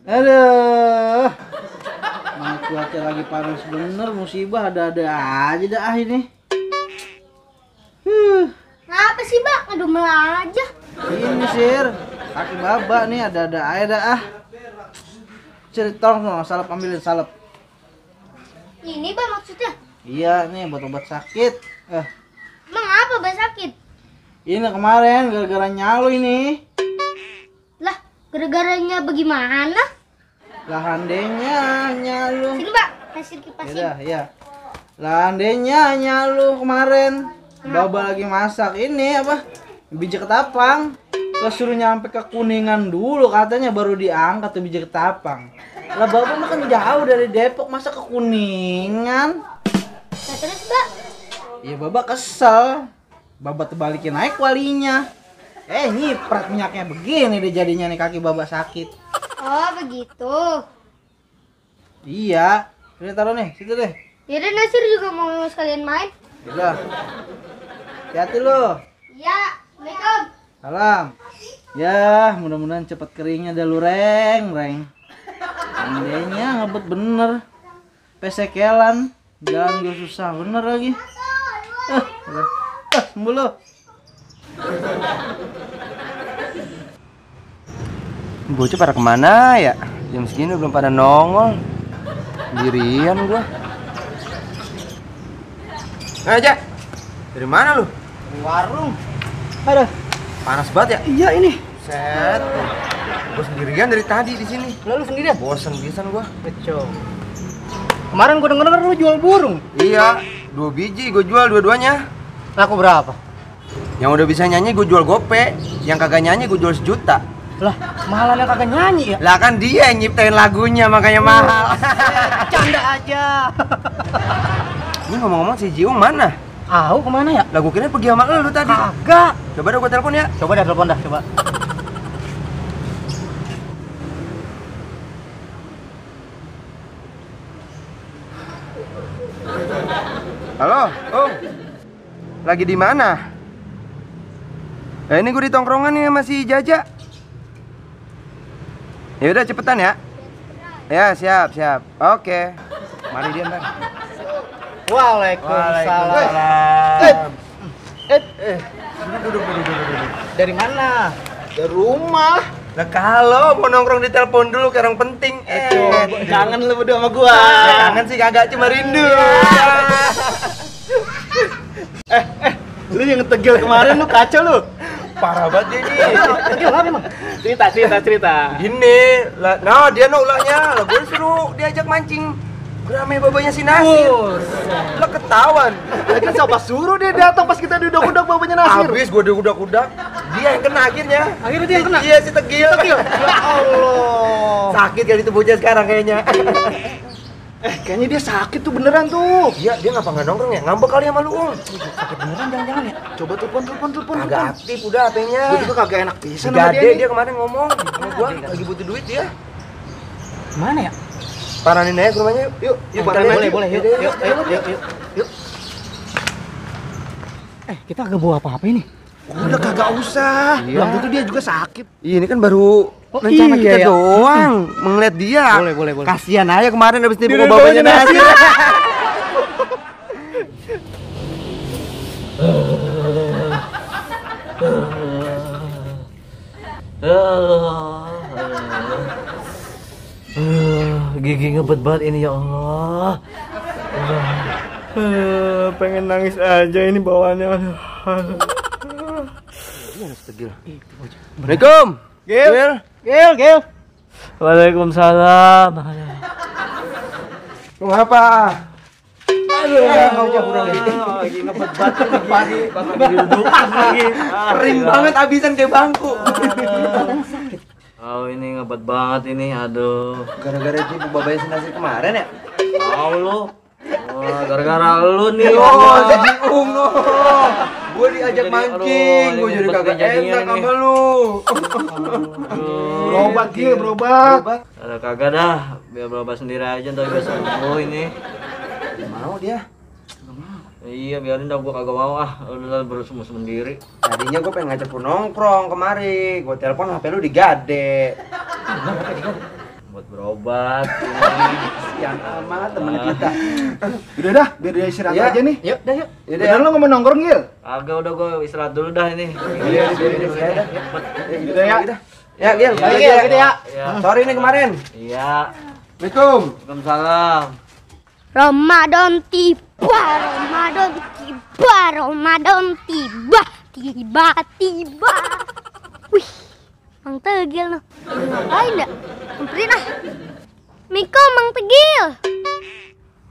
Aduh. Mana cuaca lagi panas bener, musibah ada-ada aja dah ini. Kenapa sih, Bang? Ngedumel aja. Ini sir, kaki baba nih ada-ada aja dah ah. Tolong dong, salep ambilin salep. Ini, Bang, maksudnya? Iya, nih buat obat sakit. Emang apa, Bang, sakit? Ini kemarin gara-gara nyalu ini. Lah, gara-garanya bagaimana? Lah handenya nyalu. Sini, Bang, kasih kipasin. Yaudah, ya. Lah handenya nyalu kemarin. Baba lagi masak ini apa? Biji ketapang. Terus suruh nyampe ke Kuningan dulu katanya baru diangkat tuh biji ketapang. Lah Baba mah kan jauh dari Depok masa ke Kuningan. Nah, terus, Bang? Iya Baba kesel. Baba terbalikin naik walinya. Nyiprat minyaknya begini deh jadinya nih kaki Baba sakit. Oh, begitu. Iya. Udah taruh nih, situ deh. Yaudah, Nasir juga mau sekalian main. Udah. Hati-hati lo. Iya, Assalamualaikum. Salam. Ya, mudah-mudahan cepat keringnya dah lu reng. Andainya ngebet bener. Pesekelan. Jalan gue susah bener lagi. Sembuh lo. Bocah pada kemana ya? Jam segini belum pada nongol. Sendirian gua. Aja. Dari mana lu? Di warung. Aduh, Panas banget ya? iya ini. Set. Gua sendirian dari tadi di sini. Lalu sendirian? Bosan pisan gua. Kecil. Kemarin gua denger lu jual burung. Iya, 2 biji gua jual dua-duanya. Laku berapa? Yang udah bisa nyanyi gua jual gope, yang kagak nyanyi gua jual 1 juta. Lah, mahalnya kagak nyanyi ya? Lah kan dia yang nyiptain lagunya makanya mahal. Canda aja. Ini ngomong-ngomong si Jiung mana? Tahu kemana ya? Lah gua kira pergi sama lu tadi. Kagak. Coba dah gua telepon ya. Coba dah telepon dah, coba. Halo, Om. Lagi di mana? Ini gue di tongkrongan nih sama si Jaja. Ya udah cepetan ya. Ya, siap. Oke. Mari dia, Bang. Waalaikumsalam. Duduk. Dari mana? Dari rumah. Nah, kalau mau nongkrong di telepon dulu ke orang penting. Jangan lu berdua sama gua. Kangen sih kagak, cuma rindu. Lu yang tegel kemarin lu kacau lu. Parah banget dia nih. Tegel apa emang? Cerita. Gini, dia ulahnya, lah gue suruh diajak mancing. Rame babanya si Nasir. Lah ketahuan. Lagi siapa suruh dia datang pas kita diudak-udak babanya Nasir? Habis gue diudak-udak, dia yang kena akhirnya. Akhirnya dia yang kena? Iya, si Tegil. Ya Allah. Sakit kali itu bocah sekarang kayaknya. Kayaknya dia sakit tuh beneran tuh. Iya, dia ngapa nggak nongkrong ya? Ngambek kali sama lu, Om. Sakit beneran jangan-jangan ya? Coba telepon. Kagak aktif udah HP-nya. Gue juga kagak enak pisan sama Gade dia. dia kemarin ngomong sama gua lagi butuh duit dia. Mana ya? Paranin aja ke rumahnya yuk. Yuk, Boleh. Yuk. Kita kagak bawa apa-apa ini. Udah kagak usah. Belum tentu dia juga sakit. Iya, ini kan baru rencana kita doang. Mengeliat dia. Boleh. Kasihan aja kemarin habis nipu bapaknya Nasir. Gigi ngebet banget ini ya Allah. Pengen nangis aja ini bawaannya. Assalamualaikum. Gil. Waalaikumsalam. Kenapa? Aduh, lagi ngebet banget pagi. Kering banget abisan kayak bangku. Oh, ini ngebet banget ini, aduh. Gara-gara itu babanya si Nasir kemarin ya? Tahu lu. Wah, gara-gara lu nih. Si Jiung no. Gue diajak mancing, gue jadi kagak enak sama lu. Berobat Gil, berobat. Ada kagak dah, biar berobat sendiri aja ntar gue sembuh ini. Mau dia? Iya, biarin dah, gua kagak mau udah berusaha sendiri. Tadinya gue pengen ngajak lu nongkrong kemari, gue telepon HP lu digade. Buat berobat. Yang amat teman kita. Udah dah, biar dia istirahat Ya. aja nih. Yuk, dah yuk. Yaudah, Beneran lo nggak mau nongkrong, Gil? Agak udah gue istirahat dulu dah ini. Iya, biarin dia istirahat dah. Udah ya. Ya, Gil, Iya, balik iya, ya. iya. Iya. Sorry nih kemarin. Iya. Assalamualaikum. Waalaikumsalam. Ramadan tiba, Ramadan tiba, Ramadan tiba, tiba-tiba. Wih, Mang Tegil noh. Ngapain dah? Samperin ah. Miko, Mang Tegil.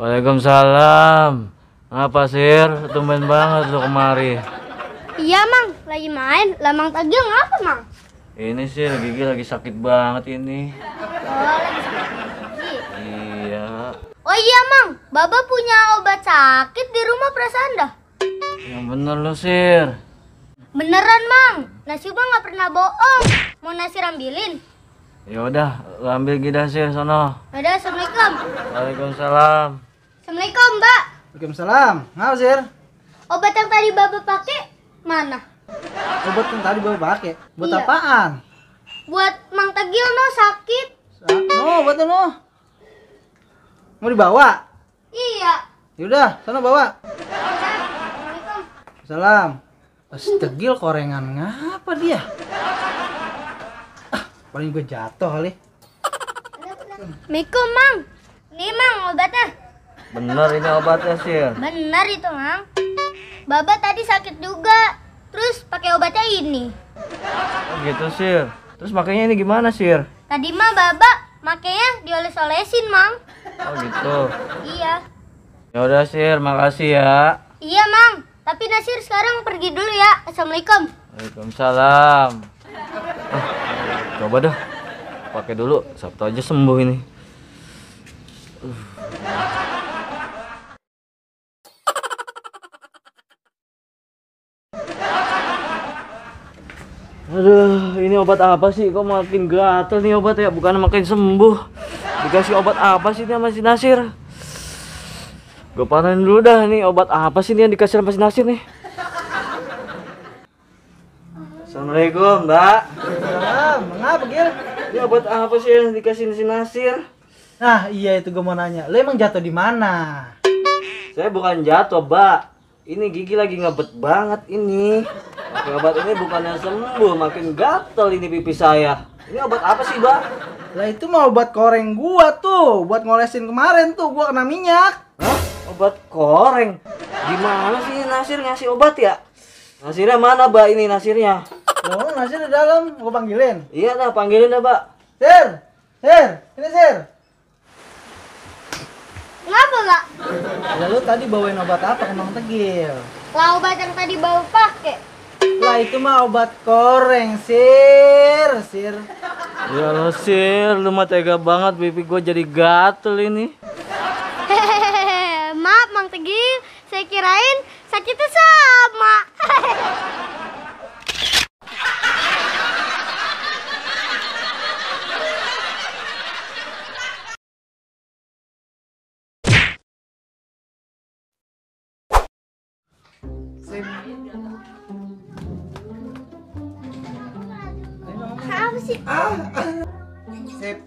Waalaikumsalam. Apa Sir? Tumben banget lu kemari. Iya, Mang. Lagi main. Lah Mang Tegil ngapa, Mang? Ini sih gigi lagi sakit banget ini. Oh, lagi sakit gigi. Iya. Oh iya, Mang. Baba punya obat sakit di rumah perasaan dah. Yang bener lu Sir. Beneran, Mang. Nasir mah nggak pernah bohong. Mau Nasir ambilin? Ya udah, lu ambil gida Sir sono. Udah, Assalamualaikum. Waalaikumsalam. Assalamualaikum, Mbak. Waalaikumsalam. Ngapa, Sir? Obat yang tadi Baba pakai mana? Obat yang tadi bawa pakai. Buat Iya. apaan? Buat Mang Tegil no sakit. No, buat no. Mau dibawa? Iya. Yaudah, sana bawa. Udah. Assalamualaikum. Salam. Tegil korengan ngapa dia? Paling gue jatuh kali. Assalamualaikum, Mang. Nih, Mang, obatnya. Bener ini obatnya Sir. Benar itu, Mang. Baba tadi sakit juga. Terus pakai obatnya ini. Oh gitu Sir. Terus makanya ini gimana Sir? Tadi mah Baba makanya dioles-olesin, Mang. Oh gitu. Iya. Ya udah Sir, makasih ya. Iya, Mang. Tapi Nasir sekarang pergi dulu ya. Assalamualaikum. Waalaikumsalam. Coba dah. Pakai dulu, siapa tahu aja sembuh ini. Aduh, ini obat apa sih? Kok makin gatel nih obat ya? Bukan makin sembuh. Dikasih obat apa sih ini sama si Nasir? Gue panen dulu dah nih, obat apa sih ini yang dikasih sama si Nasir nih? Assalamualaikum, Mbak. Salam. Mengapa, Gil? Ini obat apa sih yang dikasih si Nasir? Nah, iya itu gue mau nanya. Lo emang jatuh di mana? Saya bukan jatuh, Mbak. Ini gigi lagi ngebet banget ini. Pakai obat ini bukannya sembuh, makin gatel ini pipi saya. Ini obat apa sih, Mbak? Lah itu mah obat koreng gua tuh, buat ngolesin kemarin tuh gua kena minyak. Hah? Obat koreng? Gimana sih Nasir ngasih obat ya? Nasirnya mana, Mbak? Ini Nasirnya. Loh, Nasir di dalam, gua panggilin. Iya dah, panggilin dah, Mbak. Sir, Sir, ini Sir. Ngapa, Mbak? Ya lu tadi bawain obat apa ke Mang Tegil? Lah obat yang tadi Baba pakai. Lah itu mah obat koreng, Sir. Sir. Ya lo Sir, lu mah tega banget, pipi gue jadi gatel ini. Hehehe, maaf Mang Tegil, saya kirain sakitnya sama. Apa sih? Sip.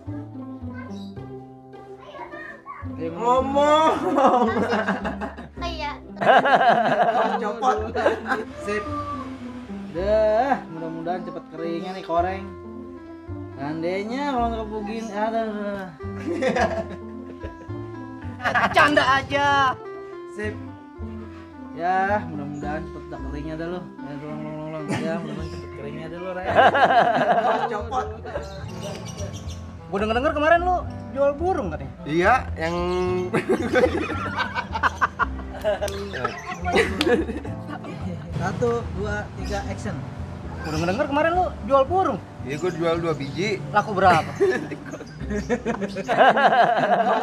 Ngomong. Kayak Copot. Sip. Dah, mudah-mudahan cepet keringnya nih koreng. Seandainya kalau nggak begini, ada. Canda aja. Sip. Ya, mudah-mudahan cepet udah keringnya dah lo. Ya, tolong. Ya, mudah-mudahan cepet keringnya dah lo, Ray. Copot. Gua denger kemarin lu jual burung katanya. Iya, yang Satu, dua, tiga, action. Gua denger kemarin lu jual burung. Iya, gue jual 2 biji. Laku berapa?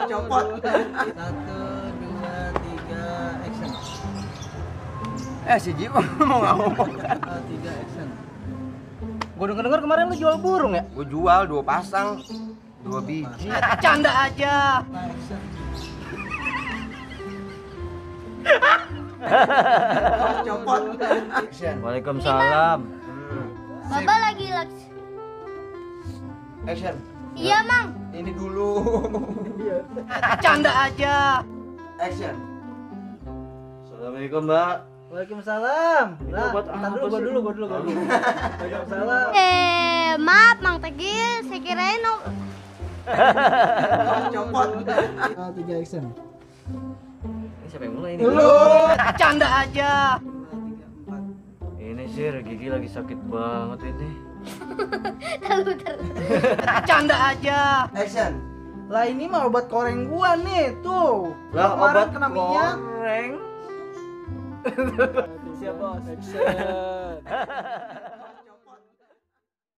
Copot. Satu, dua, tiga, action. Si Ji mau ngomong. Satu, tiga, action. Gua denger kemarin lu jual burung ya? Gue jual 2 pasang, 2 biji. Canda aja. Nah, action. Copot. Action. Waalaikumsalam. Baba lagi laks. Action. Iya, Mang. Ini dulu. Canda aja. Action. Assalamualaikum, Mbak. Waalaikumsalam. Ini Lah, obat bentar apa dulu, gua sih? dulu. Waalaikumsalam. Maaf, Mang Tegil. Saya kirain Copot. 3 action. Ini siapa yang mulai ini? Dulu. Canda aja. Ini sih gigi lagi sakit banget ini. Bentar. Canda aja. Action. Lah ini mah obat koreng gua nih, tuh. Lah Kemarin obat kena minyak. goreng. Siap, Bos. Action.